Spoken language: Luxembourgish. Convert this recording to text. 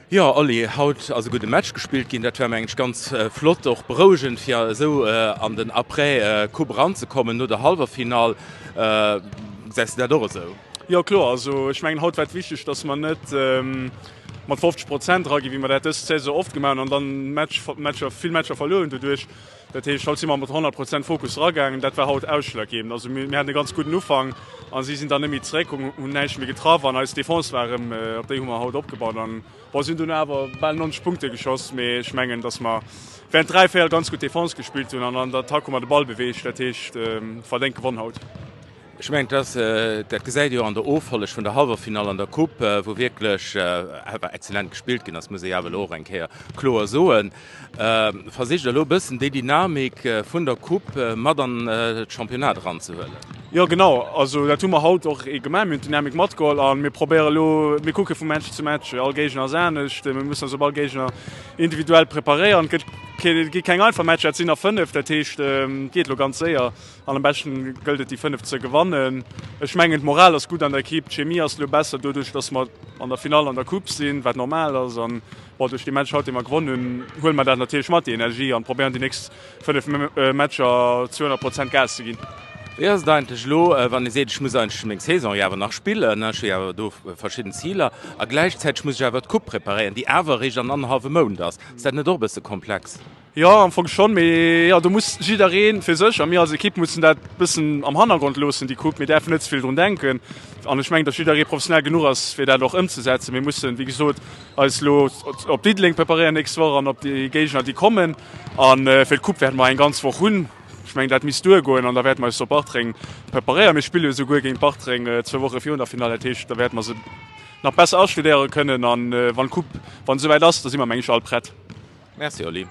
Jo Oli, haut ass e gudde Match gespillt ginn. Dat war mengen ech ganz flott, och berouegend fir esou an den Après Coupe eranzekommen no der Hallwerfinall. Gesäis de dat och esou? Jo kloer, also ech mengen haut war et wichteg, datt mer net mat 50 Prozent eraginn, wéi mer dat dës Saison oft gemaach hunn an dann Match, Matcher, vill Matcher verluer hunn doduerch. Dat heescht haut si mer mat 100 Prozent Fokus eragaangen, dat war haut ausschlaggebend. Also mir haten e ganz gudden Ufank a si sinn dann net méi zeréck, hunn näischt méi getraff an eis Defense war erëm, op déi hu mer haut opgebaut an bon, si hunn dunn awer bal 90 Punkte geschoss, mee ech mengen, datt mer während 3 Véierel ganz gutt Defense gespillt hunn an an der Attack hu mer de Ball beweegt, dat heescht verdéngt gewonn haut. Ech mengen, dass, dat gesäit ee jo an der Offolleg vun der Hallwerfinall an der Coupe, wou wierklech awer exzellent gespillt ginn ass, muss ee jo awer elo och eng Kéier kloer soen. Versicht elo e bëssen déi Dynamik vun der Coupe mat an d'Championnat eranzehuelen. Jo genau, also dat hu mer haut och gemaach. Mir hunn d'Dynamik matgeholl a mir probéiere elo, mir kucke vu Match zu Match. All Géigner ass anescht, mir mussen eis op all Géigner individuell preparéieren. Et gëtt, gi keng einfach Matcher, et sinn der 5, dat heescht et geet elo ganz séier. An am beschten gëllt et déi 5 ze gewannen. Ech mengen d'Moral ass gutt an der Ekipp, d'Chemie ass elo besser doduerch datt mer an der Finall an der Coupe sinn, wat normal ass. An bon, duerch dee Match haut dee mer gewonn hunn, huele mer dat natierlech mat déi Energie an probéieren déi nächst 5 Matcher zu 100 Prozent Gas ze ginn. Wéi ass et eigentlech elo, wann ee seet, ech muss eigentlech meng Saison jo awer nach spillen, ech hu jo awer do verschidden Ziler a gläichzäiteg muss ech awer d'Coupe preparéieren, déi awer eréischt an annerhallwem Mount ass. Ass dat net och e bësse komplex? Jo, am Fong schonn, mee jo, do muss jidderee fir sech a mir als Ekipp mussen dat bëssen am Hannergrond loossen, déi Coupe. Mir däerfen net ze vill drun denken an ech mengen, datt jidderee professionell genuch ass, fir dat och ëmzesetzen. Mir mussen, wéi gesot, eis elo op Diddeleng preparéieren nächst Woch an op déi Géigner, déi kommen. A fir d'Coupe wäerte mer eng ganz Woch hunn. Ech mengen, dat misst duergoen an da wäerte mer eis op Bartreng preparéieren. Mir spille jo souguer géint Bartreng zwou Woche virun der Finall, dat heescht, da wäerte mer se nach besser astudéiere kënnen. An wann d'Coupe, wann se esouwäit ass, da si mer, meng ech, all prett. Merci Oli.